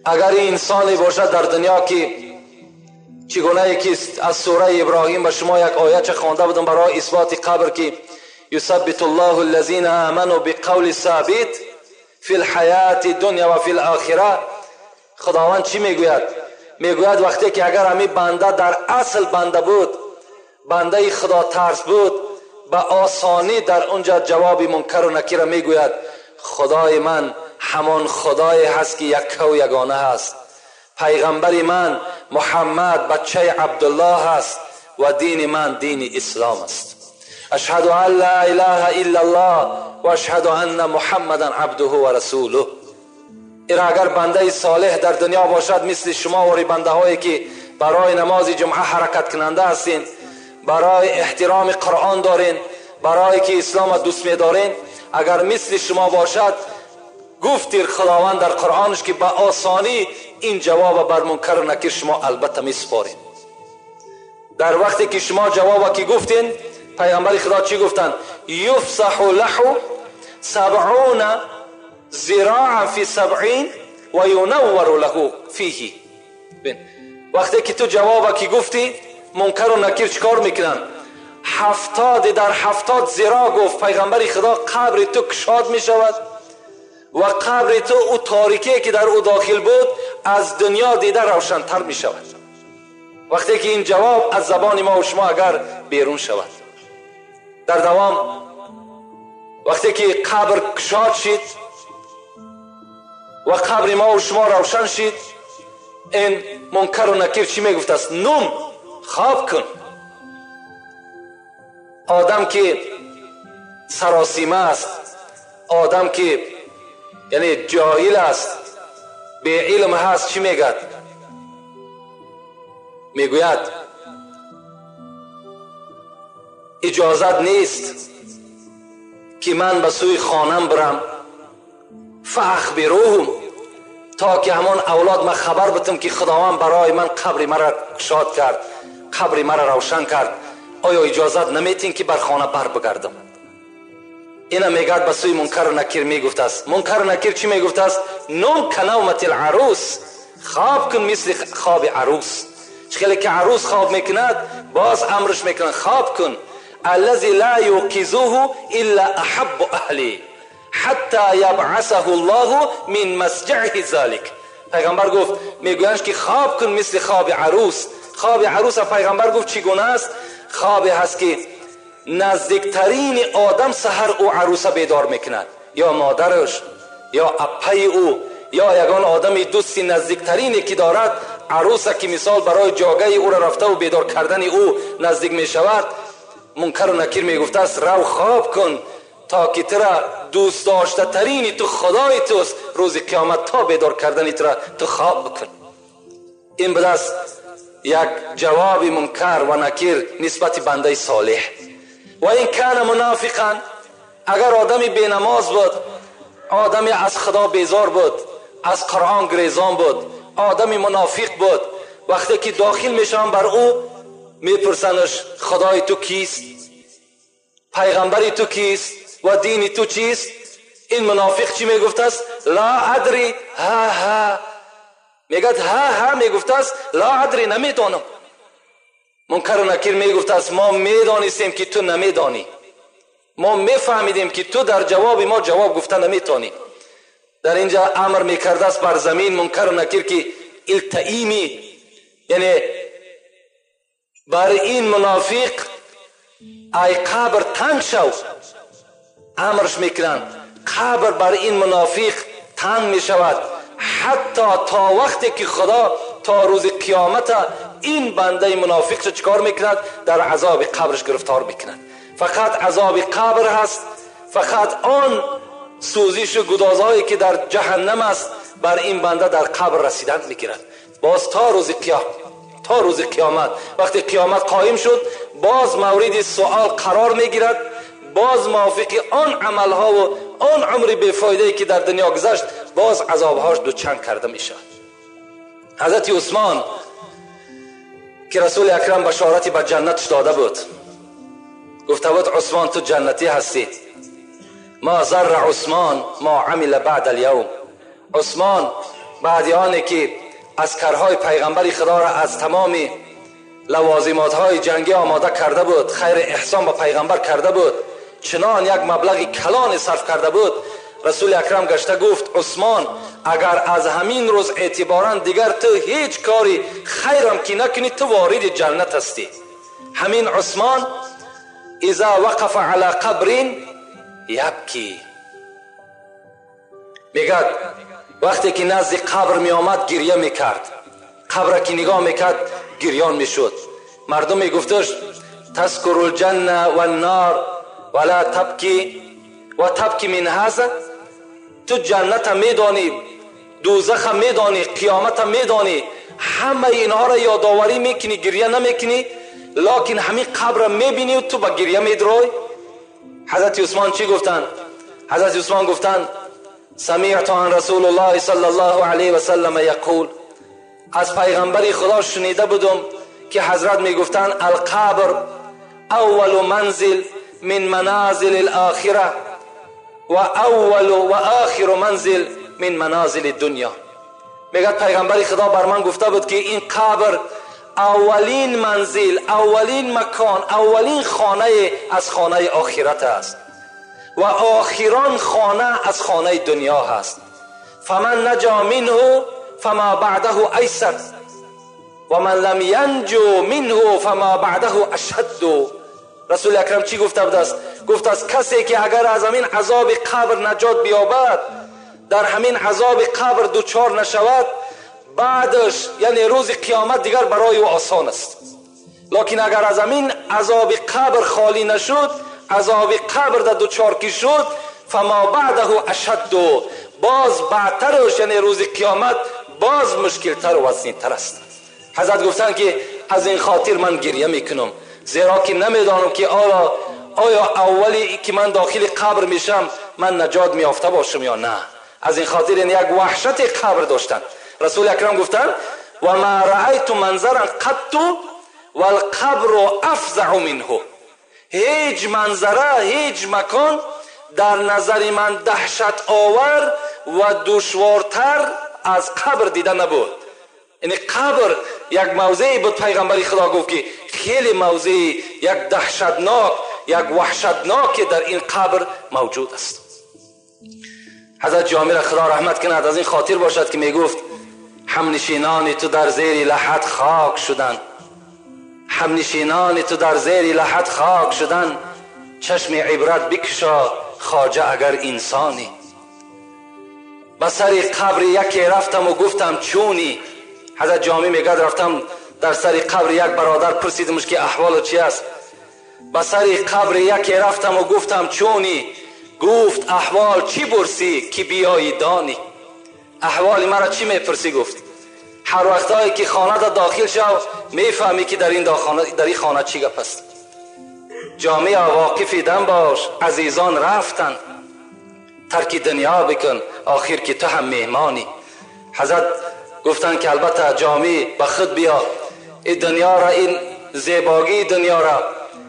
اگر انسانی باشد در دنیا که چگونه یکی از سوره ابراهیم به شما یک آیه خوانده بودم برای اثبات قبر که یثبت الله الذین آمنوا بقول ثابت فی الحیات الدنیا و فی الاخره. خداوند چی میگوید؟ میگوید وقتی که اگر همین بنده در اصل بنده بود، بنده خدا ترس بود، به آسانی در اونجا جواب منکر و نکیر میگوید خدای من همان خدای هست که یک و یگانه هست، پیغمبر من محمد بچه عبدالله هست و دین من دین اسلام است. اشهد ان لا اله الا الله و اشهد ان محمدا عبده و رسوله. اگر بنده صالح در دنیا باشد مثل شما و بنده هایی که برای نماز جمعه حرکت کننده هستین، برای احترام قرآن دارین، برای که اسلام دوست می‌دارین، اگر مثل شما باشد، گفتیر خداوند در قرآنش که به آسانی این جواب بر منکر و نکیر شما البته میسپارین. در وقتی که شما جواب که گفتین، پیغمبر خدا چی گفتن؟ یفسح له 70 ذراعا فی 70 و ینور له فیه. وقتی که تو جواب که گفتی، منکر و نکیر چیکار میکنن؟ 70 در 70 ذراع گفت پیغمبر خدا قبر تو کشاد میشود و قبر تو او تاریکی که در او داخل بود از دنیا دیده روشنتر می شود. وقتی که این جواب از زبان ما و شما اگر بیرون شود. در دوام وقتی که قبر کشاد شد و قبر ما و شما روشن شد، این منکر و نکیر چی می گفت است؟ نوم، خواب کن. آدم که سراسیمه است، آدم که یعنی جاهل است، بی علم هست، چی میگد؟ میگوید اجازت نیست که من به سوی خانم برم، فاخبروهم، تا که همان اولاد من خبر بتم که خداوند برای من قبر مرا شاد کرد، قبر مرا روشن کرد، آیا اجازت نمیتین که بر خانه بر بگردم؟ اینا میگد به سوی منکر و نکیر میگفت است. منکر و نکیر چی میگفت است؟ نوم کنومت العروس، خواب کن مثل خواب عروس. چخیلی که عروس خواب میکند باز امرش میکنند خواب کن. الذی لا یوقظه الا احب اهلی حتی یبعثه الله من مسجعه ذلک. پیغمبر گفت میگویند که خواب کن مثل خواب عروس. خواب عروس پیغمبر گفت چگونه است؟ خوابی هست که نزدیکترین آدم سحر او عروس بیدار میکند، یا مادرش یا اپای او یا یگان آدم دوستی نزدیکترینی که دارد. عروس که مثال برای جاگه او را رفته و بیدار کردن او نزدیک می شود، منکر و نکیر می گفته است رو خواب کن تا که ترا دوست داشته ترینی تو خدای توست، روز قیامت تا بیدار کردن ترا تو خواب بکن. این بوده است یک جواب منکر و نکیر نسبت بنده صالح. و این کان منافقا، اگر آدمی بینماز بود، آدمی از خدا بیزار بود، از قرآن گریزان بود، آدمی منافق بود، وقتی که داخل میشن بر او میپرسنش خدای تو کیست، پیغمبری تو کیست و دینی تو چیست؟ این منافق چی میگفت است؟ لا ادری. ها ها میگد، ها ها میگفت است لا ادری، نمیدانم. منکر و نکیر میگفت است ما میدانستیم که تو نمیدانی، ما میفهمیدیم که تو در جواب ما جواب گفته نمیتونی. در اینجا امر میکرده است بر زمین منکر و نکیر که التئیمی، یعنی بر این منافق ای قبر تنگ شو، امرش میکنن قبر بر این منافق تنگ میشود، حتی تا وقتی که خدا تا روز قیامت این بنده منافق چکار میکند؟ در عذاب قبرش گرفتار میکند. فقط عذاب قبر هست، فقط آن سوزش و گدازهایی که در جهنم است بر این بنده در قبر رسیدن میگیرد. باز تا روز قیامت، تا روز قیامت وقتی قیامت قایم شد باز مورد سوال قرار میگیرد، باز موافق آن عملها و آن عمر بیفایده که در دنیا گذشت باز عذابهاش دوچند کرده میشود. حضرت عثمان که رسول اکرم بشارتی به جنتش داده بود، گفته بود عثمان تو جنتی هستی. ما ضر عثمان ما عمل بعد اليوم. عثمان بعد آنی که عسکرهای پیغمبر خدا را از تمام لوازمات های جنگی آماده کرده بود، خیر احسان به پیغمبر کرده بود، چنان یک مبلغ کلان صرف کرده بود، رسول اکرم گشته گفت عثمان اگر از همین روز اعتبارا دیگر تو هیچ کاری خیرم که نکنی تو وارد جنت هستی. همین عثمان اذا وقف على قبر یبکی، میگد وقتی که نزد قبر می آمد گریه میکرد، قبر که نگاه میکرد گریان میشد. مردم میگفتش تذکر الجنه و النار ولا تبکی و تبکی من هذا، تو جنت میدانی، دوزخ میدانی، قیامت میدانی، همه اینها را یادآوری میکنی، گریه نمیکنی، لکن همین قبر میبینی و تو با گریه میدروی. حضرت عثمان چی گفتن؟ حضرت عثمان گفتن سمعت عن رسول الله صلی الله علیه و سلم یقول، از پیغمبر خدا شنیده بودم که حضرت میگفتن القبر اول منزل من منازل الاخره و اول و آخر منزل من منازل الدنیا. میگه پیغمبر خدا بر من گفته بود که این قبر اولین منزل، اولین مکان، اولین خانه از خانه آخرت است و آخران خانه از خانه دنیا هست. فمن نجا منه فما بعده ایسر و من لم ینجو منه فما بعده اشد. رسول اکرم چی گفته بود است؟ گفت است کسی که اگر از همین عذاب قبر نجات بیابد، در همین عذاب قبر دوچار نشود، بعدش یعنی روز قیامت دیگر برای او آسان است. لکن اگر از همین عذاب قبر خالی نشد، عذاب قبر در دوچار کی شد، فما بعده اشد، باز بعدترش یعنی روز قیامت باز مشکلتر و وزنیتر است. حضرت گفتن که از این خاطر من گریه میکنم، زیرا که نمیدانم که آیا اولی که من داخل قبر میشم من نجات میافته باشم یا نه. از این خاطر یعنی یک وحشت قبر داشتن. رسول اکرم گفتن و ما رأیت منظرا قط والقبر افزع منه، هیچ منظره، هیچ مکان در نظر من دهشت آور و دشوارتر از قبر دیده نبود. یعنی قبر یک موضعی بود، پیغمبر خدا گفت که خیلی موضعی یک دهشتناک، یک وحشتناک در این قبر موجود است. حضرت جامی را خدا رحمت کند، از این خاطر باشد که میگفت همنشینان تو در زیر لحد خاک شدند، همنشینان تو در زیر لحد خاک شدن، چشم عبرت بکشا خواجه اگر انسانی. به سر قبر یکی رفتم و گفتم چونی. حضرت جامی میگه رفتم در سر قبر یک برادر پرسیدمش که احوال چی است. به سر قبر یکی رفتم و گفتم چونی، گفت احوال چی پرسی که بیایی دانی. احوال مرا چی میپرسی؟ گفت هر وقتایی که خانه در داخل شو میفهمی که در این خانه چی گپ است. جامعه واقف دم باش، عزیزان رفتن، ترک دنیا بکن آخر که تو هم مهمانی. حضرت گفتن که البته جامعه به خود بیا، این دنیا را، این زیباگی دنیا را،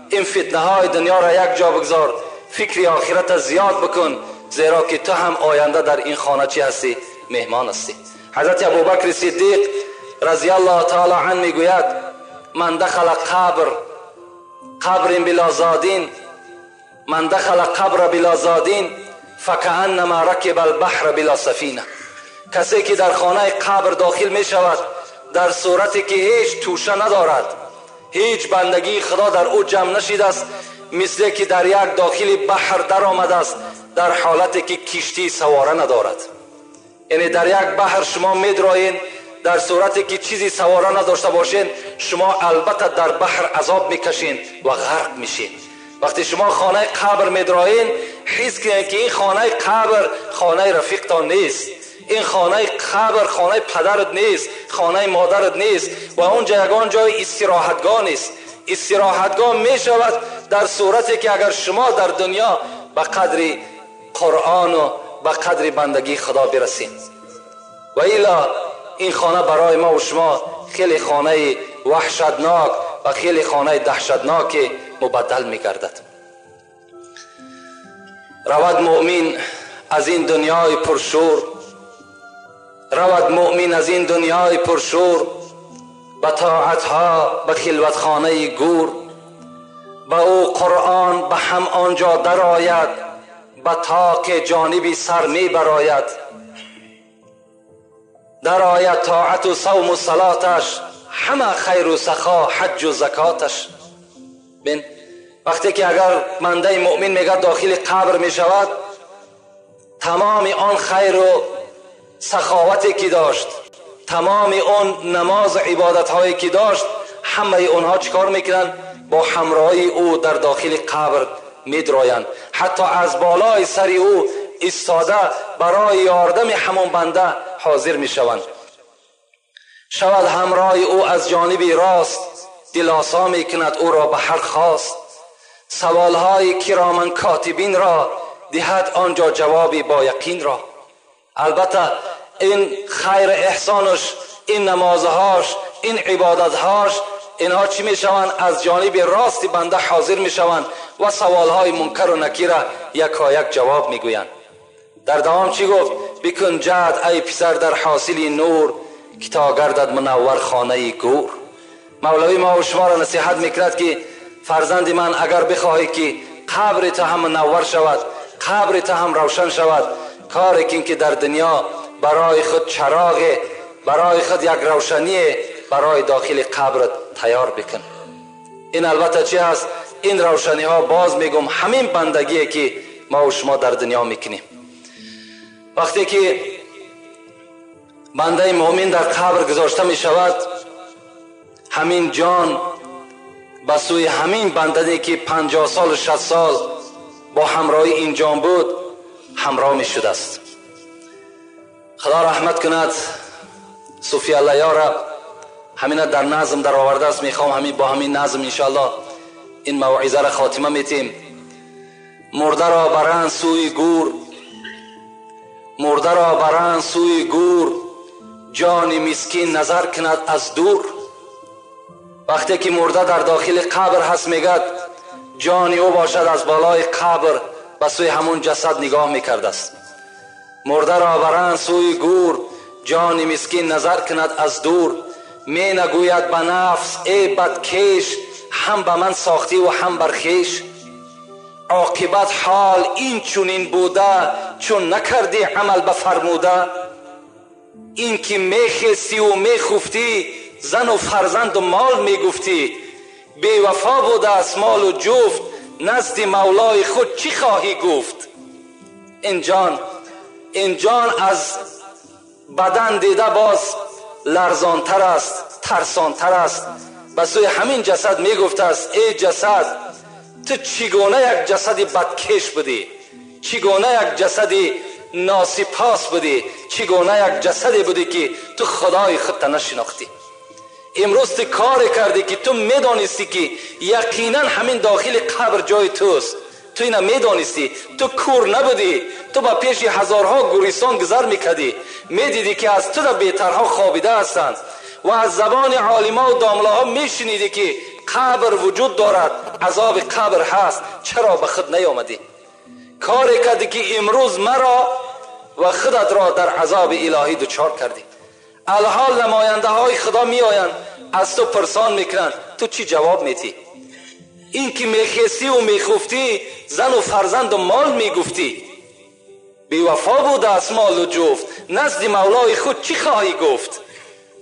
این فتنه های دنیا را یک جا بگذار، فکر آخرت زیاد بکن، زیرا که تو هم آینده در این خانه چی هستی؟ مهمان هستی. حضرت ابوبکر صدیق رضی الله تعالی عنه میگوید من دخل قبر قبر بلا زادین، من دخل قبر بلا زادین فکأنما رکب البحر بلا سفینه. کسی که در خانه قبر داخل می شود در صورتی که هیچ توشه ندارد، هیچ بندگی خدا در او جمع نشیده است، مثل که در یک داخل بحر در آمده است در حالتی که کشتی سواره ندارد. یعنی در یک بحر شما میدرایین، در صورتی که چیزی سواره نداشته باشین شما البته در بحر عذاب میکشین و غرق میشین. وقتی شما خانه قبر میدرایین حس کنین که این خانه قبر خانه رفیقتان نیست، این خانه قبر خانه پدرت نیست، خانه مادرت نیست و اونجا یگان جای استراحتگاه نیست. استراحتگاه میشود در صورتی که اگر شما در دنیا به قدر قرآن و به قدر بندگی خدا برسین، و الا این خانه برای ما و شما خیلی خانه وحشتناک و خیلی خانه دهشتناک مبدل میگردد. رود مؤمن از این دنیای پرشور، رود مؤمن از این دنیای پرشور، به طاعتها به خلوتخانه گور، به او قرآن به هم آنجا درآید، به طاق جانبی سر می براید. درآید طاعت و صوم و صلاتش، همه خیر و سخا حج و زکاتش. بین وقتی که اگر بنده مؤمن میگه داخل قبر می شود، تمام آن خیر و سخاوتی که داشت، تمام آن نماز و عبادت هایی که داشت، همه اونها چیکار میکنن؟ با همراهی او در داخل قبر میدرایند. حتی از بالای سر او ایستاده برای یاردم همون بنده حاضر میشوند. شود همراه او از جانب راست، دلاسا میکند او را به هر خواست. سوالهای کرامن کاتبین را دهد آنجا جوابی با یقین را. البته این خیر احسانش، این نمازهاش، این عبادتهاش، اینها چی میشوند؟ از جانب راست بنده حاضر میشوند و سوالهای منکر و نکیر را یکایک جواب میگویند. در دوام چی گفت؟ بکن جهد ای پسر در حاصل نور، که تا گردد منور خانه گور. مولوی ما و شما را نصیحت میکرد که فرزند من، اگر بخواهی که قبر تو هم منور شود، قبر تو هم روشن شود، کار کن که در دنیا برای خود چراغ، برای خود یک روشنی برای داخل قبر تیار بکن. این البته چی هست؟ این روشنی ها باز میگم همین بندگیه که ما و شما در دنیا میکنیم. وقتی که بنده مؤمن در قبر گذاشته میشود، همین جان به سوی همین بنده که 50 سال 60 سال با همراهی این جان بود همراه می شده است. خدا رحمت کند صوفی الله یارا همین در نظم در آورده است. میخوام همین با همین نظم انشاءالله این موعظه را خاتمه میتیم. مرده را برند سوی گور، مرده را برند سوی گور، جان مسکین نظر کند از دور. وقتی که مرده در داخل قبر هست، میگد جان او باشد از بالای قبر به سوی همون جسد نگاه میکرده است. مرده را برند سوی گور، جان مسکین نظر کند از دور. می نگوید به نفس ای بدکیش، هم به من ساختی و هم بر خویش. عاقبت حال این چنین بوده، چون نکردی عمل به فرموده. این که میخستی و میخفتی، زن و فرزند و مال میگفتی. بیوفا بوده است مال و جفت، نزد مولای خود چی خواهی گفت؟ این جان از بدن دیده باز لرزانتر است، ترسانتر است. به سوی همین جسد میگفت است ای جسد، تو چگونه یک جسد بدکش بودی، چگونه یک جسد ناسپاس بودی، چگونه یک جسدی بودی که تو خدای خودت نشناختی. امروز تو کار کردی که تو میدانستی که یقینا همین داخل قبر جای توست، تو اینا میدانستی، تو کور نبودی، تو با پیش هزارها گوریسان گذر میکردی، میدیدی که از تو در بهترها خوابیده هستند و از زبان عالما و داملاها میشنیدی که قبر وجود دارد، عذاب قبر هست، چرا به خود نیامدی؟ کاری کردی که امروز مرا و خودت را در عذاب الهی دچار کردی. الحال نماینده های خدا می آیند، از تو پرسان میکنند، تو چی جواب میتی؟ این که میخیستی و میخفتی، زن و فرزند و مال میگفتی، بیوفا بوده از مال و جفت، نزد مولای خود چی خواهی گفت؟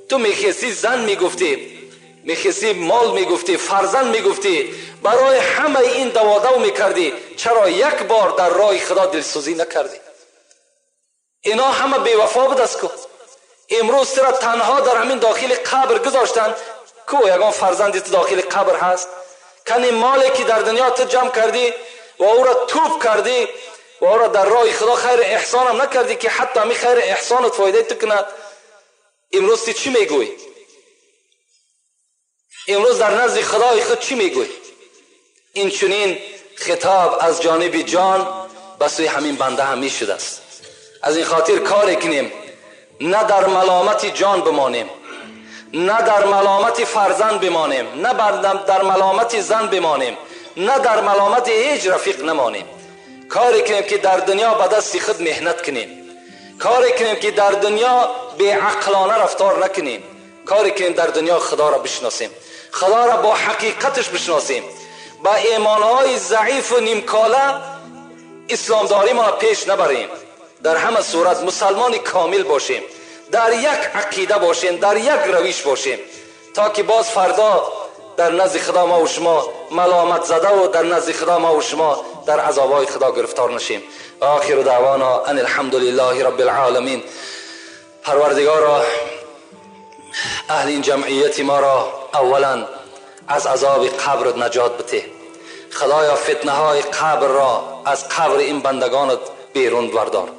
تو میخیستی زن میگفتی، میخیستی مال میگفتی، فرزند میگفتی، برای همه این دوادو میکردی، چرا یک بار در راه خدا دلسوزی نکردی؟ اینا همه بیوفا بود است. امروز ترا تنها در همین داخل قبر گذاشتن، کو یگان فرزندی تو داخل قبر هست؟ کنی مالی که در دنیا تو جمع کردی و او را توپ کردی و او را در راه خدا خیر احسان هم نکردی که حتی همی خیر احسانت فایده تو کند. امروز تی چی میگوی؟ امروز در نزد خدای خود چی میگوی؟ این چنین خطاب از جانب جان به سوی همین بنده هم میشده است. از این خاطر کار کنیم نه در ملامت جان بمانیم، نه در ملامت فرزند بمانیم، نه در ملامت زن بمانیم، نه در ملامت هیچ رفیق نمانیم. کاری کنیم که در دنیا به دست خود مهنت کنیم، کاری کنیم که در دنیا بی عقلانه رفتار نکنیم، کاری کنیم در دنیا خدا را بشناسیم، خدا را با حقیقتش بشناسیم. با ایمانهای ضعیف و نیمکاله اسلامداری ما پیش نبریم. در همه صورت مسلمان کامل باشیم، در یک عقیده باشیم، در یک رویش باشیم، تا که باز فردا در نزد خدا ما و شما ملامت زده و در نزد خدا ما و شما در عذابهای خدا گرفتار نشیم. و آخر دعوانا ان الحمد لله رب العالمین. پروردگارا، اهل این جمعیت ما را اولا از عذاب قبر نجات بده. خدایا فتنه های قبر را از قبر این بندگانت بیرون بردار.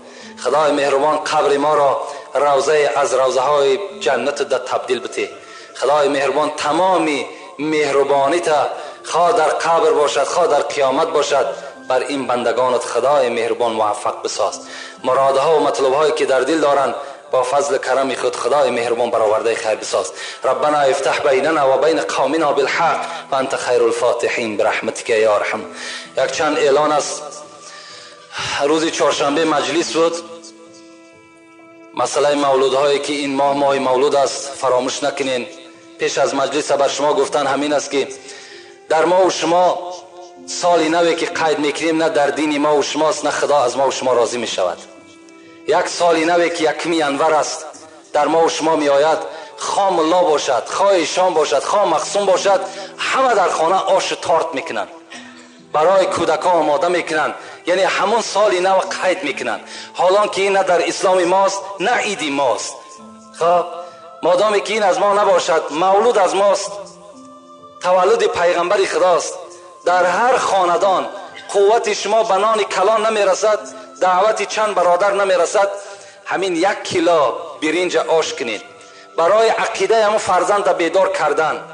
خدای مهربان قبر ما را روضه از روضه های جنت در تبدیل بده. خدای مهربان تمامی مهربانی تا خواه در قبر باشد خواه در قیامت باشد بر این بندگانت خدای مهربان موفق بساز. مرادها و مطلبهایی که در دل دارند با فضل کرم خود خدای مهربان برآورده خیر بساز. ربنا افتح بیننا و بین قومنا بالحق و انت خیر الفاتحین برحمتک یا ارحم. یک چند اعلان است. روز چهارشنبه مجلس بود. مسئله مولودهایی که این ماه ماه مولود است فراموش نکنین. پیش از مجلس بر شما گفتن همین است که در ما و شما سال نوی که قید میکنیم نه در دین ما و شماست، نه خدا از ما و شما راضی می شود. یک سال نوی که یکمی انور است در ما و شما می آید، خواه ملا باشد، خواه ایشان باشد، خواه مخصوم باشد، همه در خانه آش تارت میکنن، برای کودکان آماده میکنن، یعنی همون سال نو قید میکنن، حالان که این نه در اسلام ماست نه عیدی ماست. خب مادامی که این از ما نباشد، مولود از ماست، تولد پیغمبر خداست. در هر خاندان قوت شما به نان کلان نمیرسد، دعوت چند برادر نمیرسد، همین 1 کیلو برنج آش کنید برای عقیده همون فرزند بیدار کردن.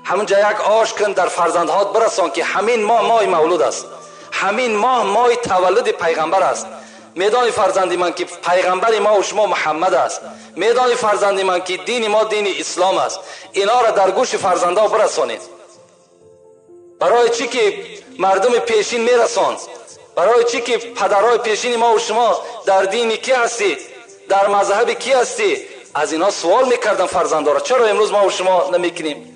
همونجا یک آش کن در فرزندهات برسان که همین ماه ماه مولود است، همین ماه ماه تولد پیغمبر است. میدانی فرزندی من که پیغمبر ما و شما محمد است، میدانی فرزندی من که دین ما دین اسلام است. اینا را در گوش فرزندها برسانید. برای چی که مردم پیشین میرساند؟ برای چی که پدرای پیشین ما و شما در دین کی هستی، در مذهب کی هستی، از اینا سوال میکردن فرزندها را. چرا امروز ما و شما نمیکنیم؟